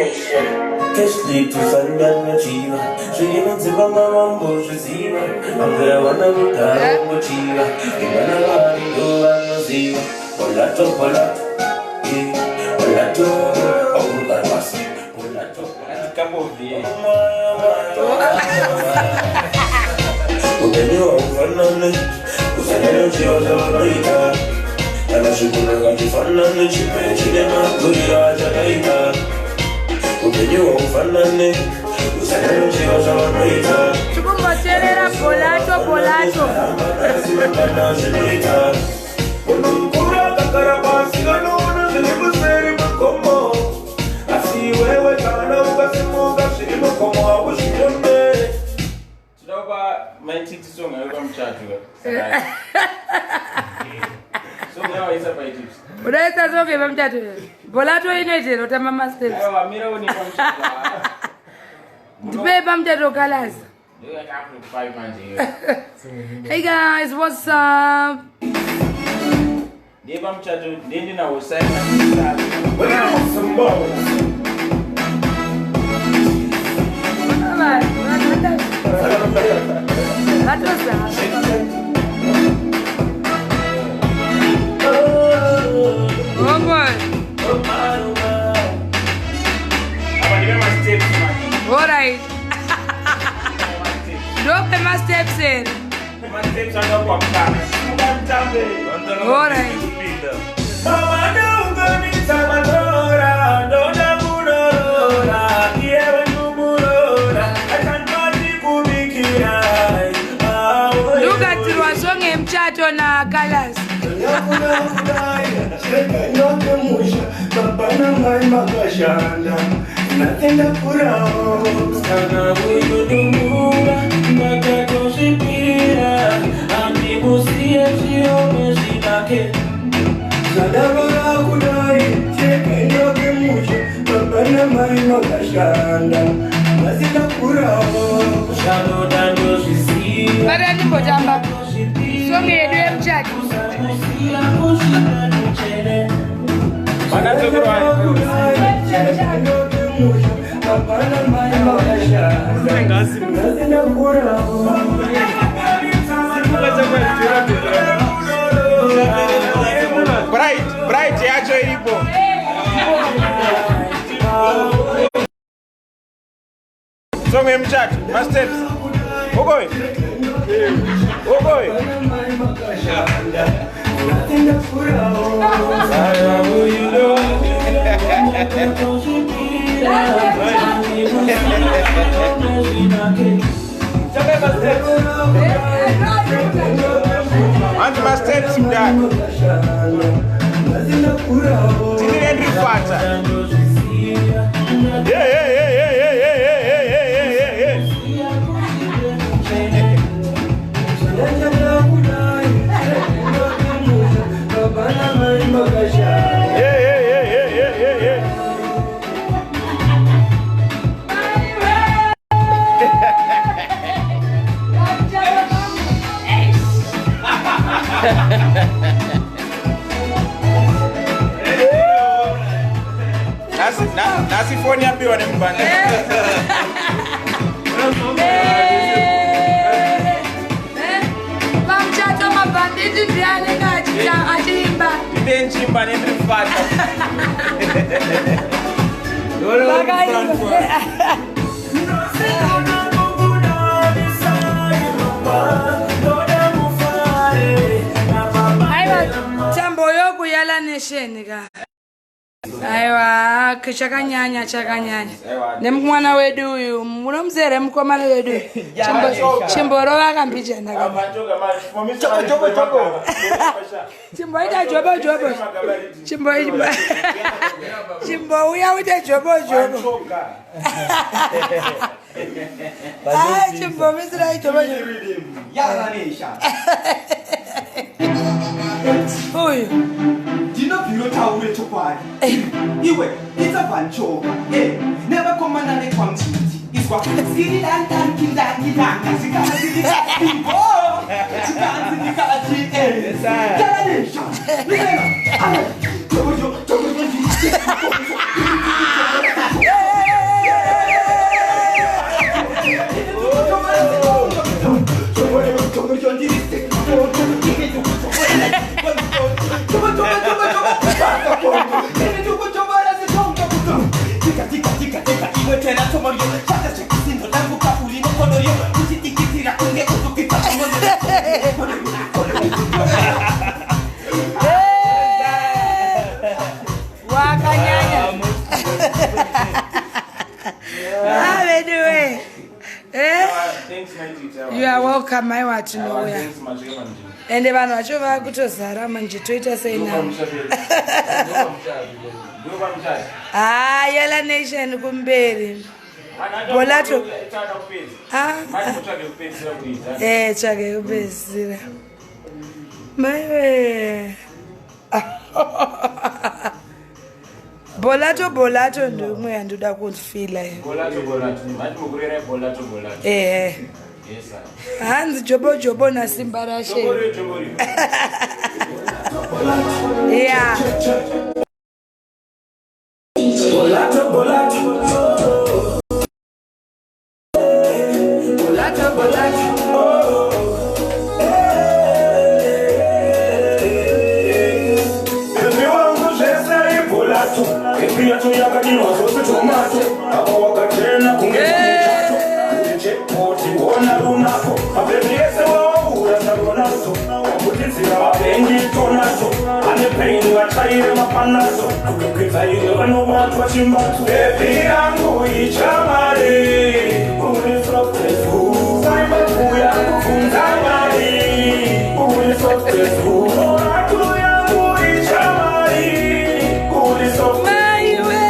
Nation. Kesli tusanyanya zviri mudzimba mavambozviziva vamwe havana kugara vochiva ivana vari ndovanoziva bolato bolato bolato aurugara pasi bolato upenyu haufanani usanyanya zvavanoita kana zvigunwe ngachifanane chimwe chine makuriro achakaita upenyu haufanani usanyanya zvavanoita Tikumboteerera bolato bolato. Zvinoita munhu mukuru akagara pasi anoona zviri kuseri makomo asi iwewe kana ukasimuka zviri mugomo hauzvione. Toda kupa maititi song yayo pamuchato. Song yawaisa paitips. Udaisa song yepamuchato. Bolato inoitera kutamba masteps. Aiwa mira une pamuchato. Ndipei pamuchato colors. Ndiyo yatakupai manje iyo. Hey guys, what's up? Ndiye pamuchato ndiye ndinawo saina. Vatozara. Oh boy. Apa ndipe masteps manje. All right. Ndope masteps here. Masteps akakuwa mukana. Simuka mutambe. All right. Mama matora ndoda kunorora iyewe ndumurora achandati kubikira. Ndugadzirwa song yemuchato na Colors. Musha baba namai makashanda natenda kurawo. Kana uyudumura ndakatozvipira handimusiye zviome zvinake. Zvadavara kudai chekainoke musha baba namai makashanda vasina kurawo. Zvanoda ndozviziva. Vada ndimbotamba song yedu yemuchato. Usamusiya kusvika kuchene. Chekainoke musha baba namai makashanda vasina kurawo. Bright, bright yacho iripo. Song yemuchato, masteps. Ukowe. Ukowe. Namai makashanda vasina kurawo. Hanzi masteps mudhara. Vasina kurawo. Tinire ndiri fata. Hey, hey, hey, hey, hey, hey, hey, hey, hey, hey, hey. Hey, hey, hey, hey, hey, hey, hey. Nhasi foni yabiwa nemubanda. Pamuchato mabhanditi ndiye anenge achiimba. Ndipe nchimba nendiri fata. Vakaimba. Aiwa, tambo yokuyala nation ka. Aiwa, chakanyanya chakanyanya. Nemwana wedu uyu, munomuzere mukomana wedu uyu. Chimborova kambijana ka. Chimboita jobo jobo. Chimbo chimbouya uite jobo jobo. Ai, chimbomisira jobo jobo. Yalanisha. Uyu. Ndinobviro taure chokwadi iwe itsabvanchoka nevakomana vekwamtiti izwa siridandankindangidanga zvikanzi chikanzi ndikati yalanisha. welcome. Aiwa, tinouya. Ende vanhu vacho vakutozara manje, toita sei navo? Haa, Yala Nation kumberi. Bolato. Ah, tsvage kupedzisira. Maiwe, bolato bolato ndoimwe yandoda kufila iyo. Ehe, hanzi jobo jobo nasimba rashe ya. Bolato, bolato. Bolato, bolato. Oh. Baby wangu zvese ibolato. Baby yacho yakadinwa zvose tomato. Apa wakachena kunge muchato. Chepoti wona runako. Baby yese wawaura saRonaldo. Wakutidzira vavengi tonato. Ane pain vachaire mapanato. Kukwidza iwe vanobatwa chimbato. Baby yangu ichamari. Uri successful. Uya kubvunza mari. Uri successful. Bolato yangu ichamari. Uri successful. Maiwe.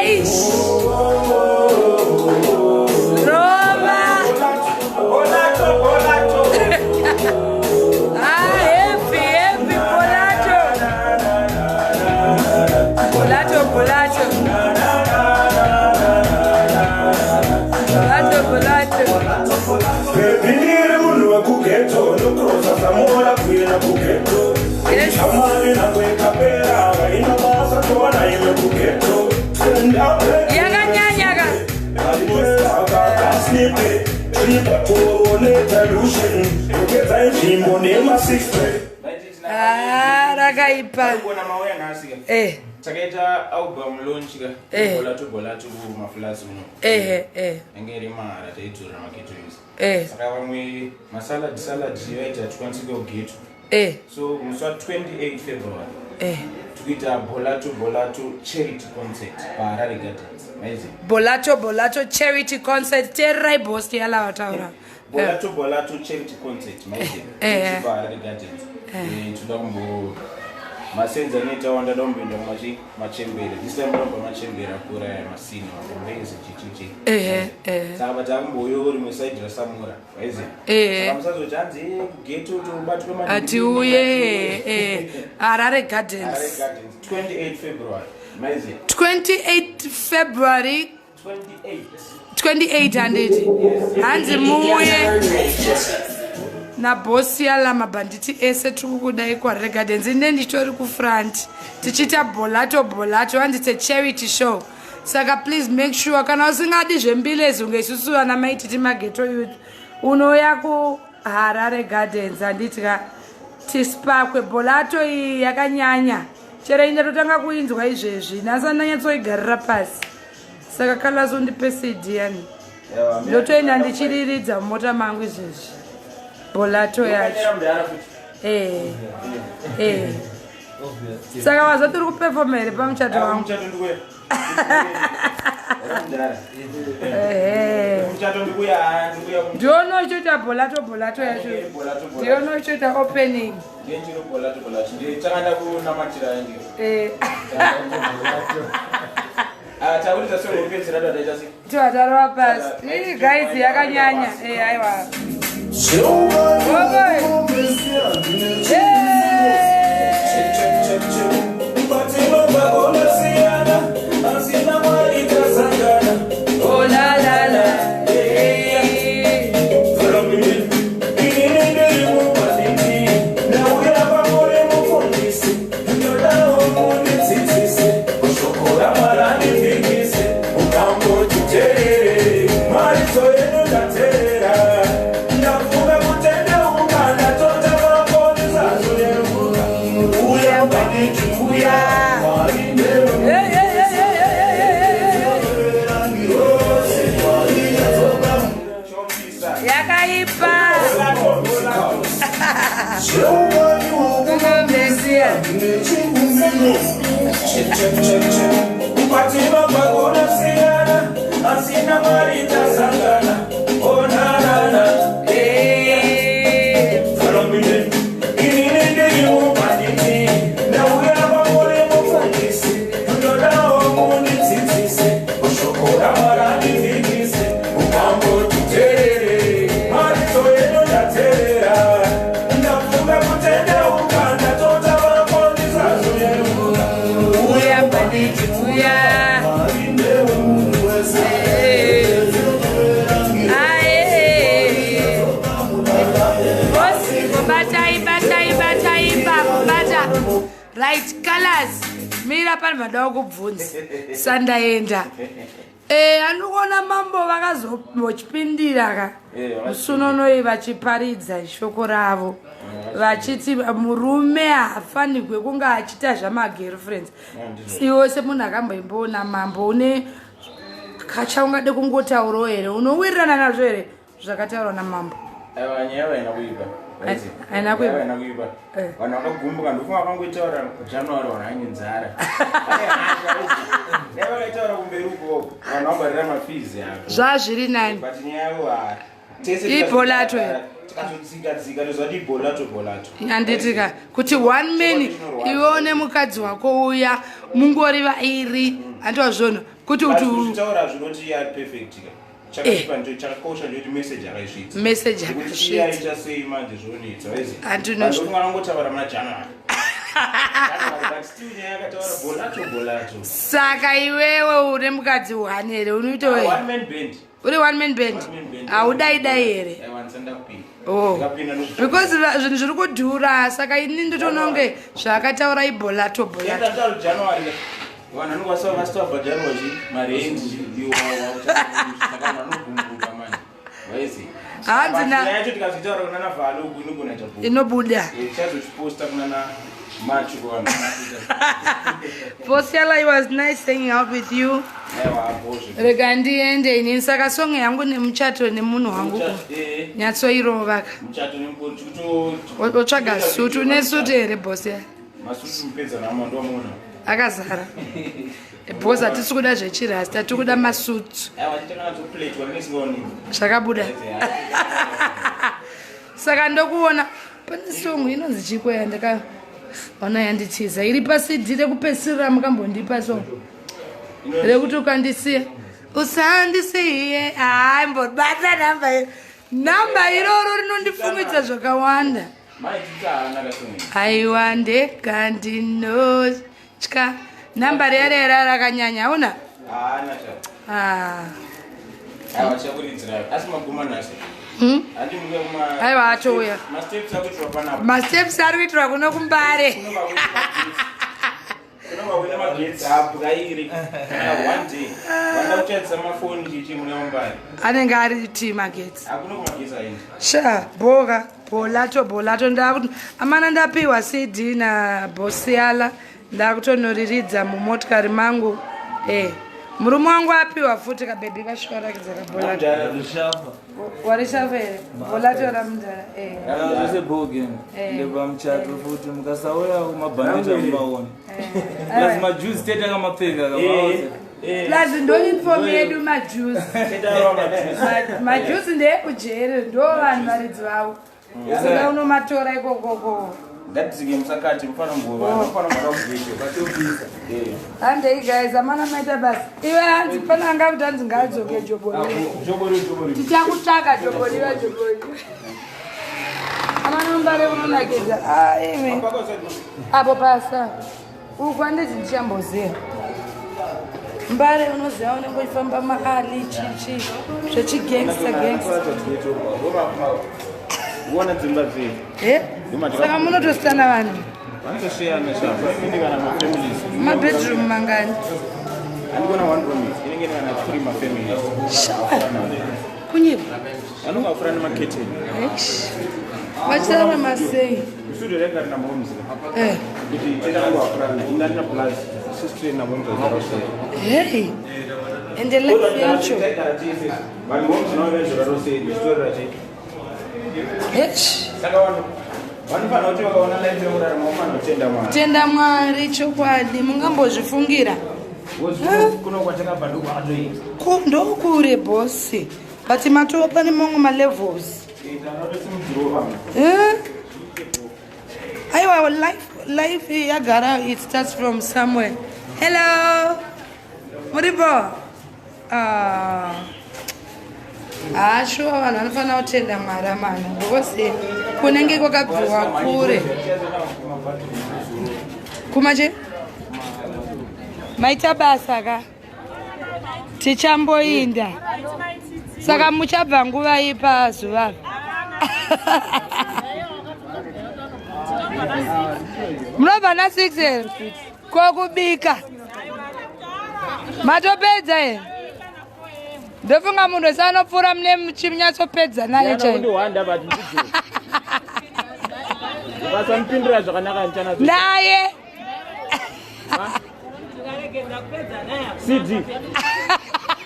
Eish. Rova. Bolato, bolato. Ah, heavy, heavy, bolato. Bolato, bolato. Bolato, bolato. Baby ndiri munhu wekughetto, ndokrosa samora kuenda kughetto. Chamari nango ikapera, haina basa, towana imwe kughetto. Yakanyanya ka. Snipe, tripatoro nedilution, yopedza nzvimbo nema6. Ah, rakaipa. Kuona mauya nhasi ka. Takaita album launch ka. Bolato bolato kumaflats uno. Eh eh. Yange iri mahara, taidzorera maghetto youth. Saka vamwe masalad salad vaita tikwanisi kuya. So musi wa28 February tikuita Bolato Bolato charity concert paHarare Gardens, maizi. Bolato Bolato charity concert. Teererai boss Yala wataura. Bolato Bolato charity concert, maizi, paHarare Gardens. Toda kumbo masenzi anoita wanda domboenda kumachi machembere. This time domba machembere akura aya, masini makombezi chichichi. Ehe eh. Saka patakumboyo rimwe side raSamura, waizi. Saka musazoti hanzi kughetto tobatwa. Atiuye Harare Harare Gardens. Gardens, 28 February, maizi. 28 February. 28. 28, handiti? Hanzi muuye naboss Yala, mabhanditi ese tiri kukudai kuHarare Gardens. Ine ndichitori kufront tichiita bolato bolato. Hanzi it's a charity show, saka please make sure kana usingadi zvembilezi unge isusu vana maititi maghetto youth, unouya kuHarare Gardens, handiti ka? Tispakwe bolato iyi yakanyanya. Chero ine totanga kuinzwa izvezvi, nhasi andanyatsoigarira pasi. Saka kalazo ndipe CD yani, ndotoenda ndichiriridza mumota mangu izvezvi bolato yacho. Saka waza tiri kupefoma here pamuchato wangu? Muchato ndikuya. Ehe. Muchato ndikuya, ndikuya. Ndiono ichoita bolato bolato yacho. Ndiono ichoita opening. Ndinchiro bolato bolato nditanganda kunamatira ndiyo. Takuridza sehopedzera tataita sei? Tivatarova pasi. Ii, guys, yakanyanya. Aiwa. Oboy. Patinobva asina mwari tasangana. Oh la la la. Inini ndiri mubhanditi, ndauya pamuri mufundisi, ndodawo mundidzidzise shoko raMwari, ukambotiteerere maridzo yedu. Ndateerera, ndafunga kutendeuka, ndatota makonizazoneuka. Uya mubhanditi, uya Mwari ndewe. Hey, hey, hey, hey, hey, hey, hey, hey. Yakaipa. Kunomesiya. Patinobva kunosiyana asina mwari. Uya. Batai, batai, batai, ipapo, bata. Right, colors. Mira pane vada kubvunza. Sandaenda. Eh, andikuona mambo vakazochipindira ka. Musunonoi vachiparidza shoko ravo. Vachiti murume haafanirwe kunge achiita zvamagirlfriends. Iwe semunhu akamboimboona mambo une kachaungade kungotaurawo here unowirirana nazvo here zvakataurwa namambo? Aiwa, nyaya haina kuipa. Haina kuipa. Haina kuipa. Vanhu vakagumbuka, ndofunga vakangoitaura January vanhu vaine nzara. Dai vakaitaura kumberi uko vanhu vabharira mafees ako. Zvazviri nani. But nyaya yavo tese Ibholato here? Tikatotsika tsika tozvati bholato bholato. Handitika kuti one man iwe une mukadzi wako uya mungori vairi handiwa zvona kuti But kuti kuzvitaura zvinoti ya perfect ka. Chakaipa ndo chakakosha ndoti message akaisvitsa. Message Nekuti akasvitsa. iye aita sei manje zvonetsa wezi. Handino- Vanhu vanongotaura muna January. January, but still nyaya yakataura bholato bholato. Saka iwewe une mukadzi one here unoita Ah, wei? one man band. Uri one man band? One man band. Haudai dai here? Aiwa, ndisanda kupinda. Oh. Ndikapinda ndokuti- Because zvinhu zviri kudhura saka ini ndotoona kunge zvaakataura ibholato bholato. Yatataura January. Vanhu vanenge vasina kubhadharwa chi marendi iwo saka vanhu vanogumbuka manje. Waizi. Hanzi But nyaya yacho tikazoitaura kuna naVhalo uku inogona chabuda. Inobuda. Tichazochiposta kuna na March kuvanhu. Bosiala, it was nice hanging out with you. Aiwa, bozve. Rega ndiende inini saka song yangu nemuchato nemunhu wangu nyatsoirova ka. Muchato nemukuru tikuto Wotsvaga sutu, une sutu here bosi? Masutu mupedza namo ndomuona. Akazara. Bosi hatisi kuda zvechirasta, tiri kuda masutu. Aiwa, tichakanatsoplate wanesingaoneki. Zvakabuda. Saka ndokuona pane song inonzi chiko yandakaona yanditiza iri paCD rekupedzisira mukambondipa song rekuti ukandisiya usandisiye. Hayi, mbobata namba iro, namba iroro rinondifungidza zvakawanda. Maititsaana kasongi. Aiwa, ndega ndinotya namba riya riya rakanyanya auna. Haana cha. Ah. Aiwa, tichakuridzira asi maguma nhasi. Handi muke kuma Aiwa, atouya. Masteps akuitirwa panapa. Masteps ari kuitirwa kuno kuMbare. Kunonga kuine magetsi abwairi. Kana one day. Vanoda kuchandisa mafoni chichi mune muMbare. Anenge ari ti magetsi. Hakuna kumagetsi aindi. Sha boka bholato bholato ndakuti amana ndapiwa CD naBhosiala ndakutonoriridza mumotikari mangu. Murume wangu apiwa futi kabhebhi vasvikarakidza kabholato. Warishafa here bholato ramudhara? Zvese bogeni. Ndepamuchato futi mukasauya mabhanditi amumaona plus majuzi tete akamapfeka kamaoza. Plus ndo uniform yedu majuzi. Majuzi ndeyekujere, ndo vanhu varidzi vavo saka unomatora ikokoko. Ngatitsike musakati mufana ngova. Mufana ngova kugecho. Vatopisa. Handei guys, amana maita basa. Iwe hanzi pana anga kuti hanzi ngaadzoke jobori. Jobori jobori. Tichakutsvaka jobori jobori. Amana muMbare unonakidza. Ah, imi apo pasa uku handiti ndichamboziva Mbare unoziva unenge uchifamba maali chichi zvechigangster gangster. Uona dzimba dzei. E saka munotosiyana vanhu. Vanotosiyana shamba. Inenge kana mafamilies. Mabedroom mangani? Handikona one room inenge ine kana three mafamilies. Shawa kunyepa. Vanonga vafura nemaketeni. Vachirarama sei? Studio rega rina moms. Kuti tichangofura indarina plus sister na moms azvarosei. Hei, ende life yacho. Vanhu moms navo vezvarosei zvitorera chii. Eish. Saka vanhu vanofanira kuti vakaona life yekurarama vofanira kutenda Mwari. Tenda Mwari chokwadi, mungambozvifungira. Kuno kwatakabva ndokwakatoita. Ndokure bosi, but matova pane mamwe malevels. Tanatosimudzirwo vamwe. Eh? Aiwa, life yagara it starts from somewhere. Hello, muripo? Ah. Ah, shuwa vanhu vanofanira kutenda Mwari amana because kunenge kwakabviwa kure kumache. Maita basa ka. Tichamboinda. Saka muchabva nguva ipa zuva. Munobva na 6 here? Kokubika. Matopedza here? Ndofunga munhu wese anopfuura mune muchinyatsopedza naye chaiyo. Vasamupindura zvakanaka ndichana naye. CD.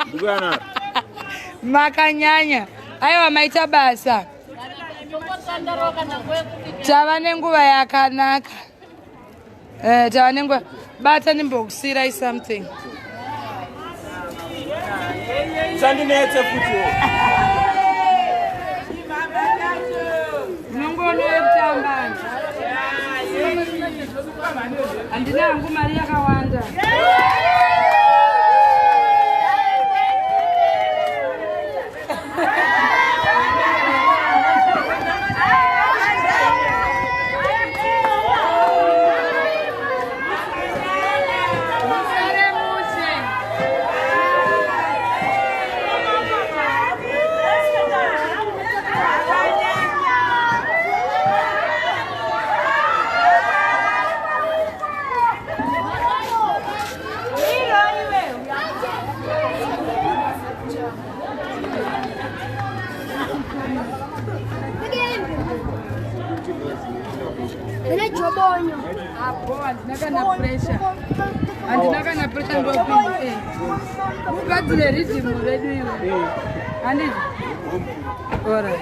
Ndikuyanaro. Makanyanya. Aiwa maita basa. Tava nenguva yakanaka. Eh, tava nenguva. Bata ndimbokusiirai something. Sandinetse futi. Munongoona yekutamba. Handina hangu mari yakawanda. Musare mushe. Jobonyo. Apo handina kana pressure. Handina kana pressure ndopinda. Eh. Ugadzire rhythm redu iwe. Handiti? Alright.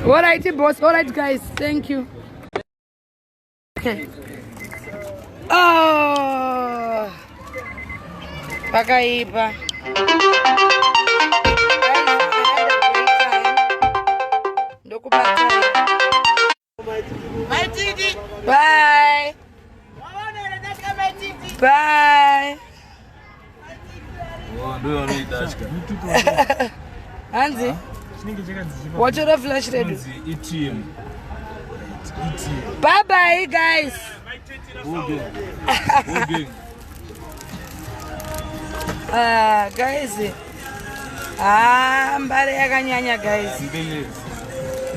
All right, boss. All right, guys. Thank you. Okay. Oh. Pakaipa. Guys, I had a great time. Ndokubatai. Bye. Bye. Hanzi? Watora flash redu. ETM. ETM. Bye bye guys. Okay. Okay. Ah, guys. Ah, mbare yakanyanya guys. Mbelezi.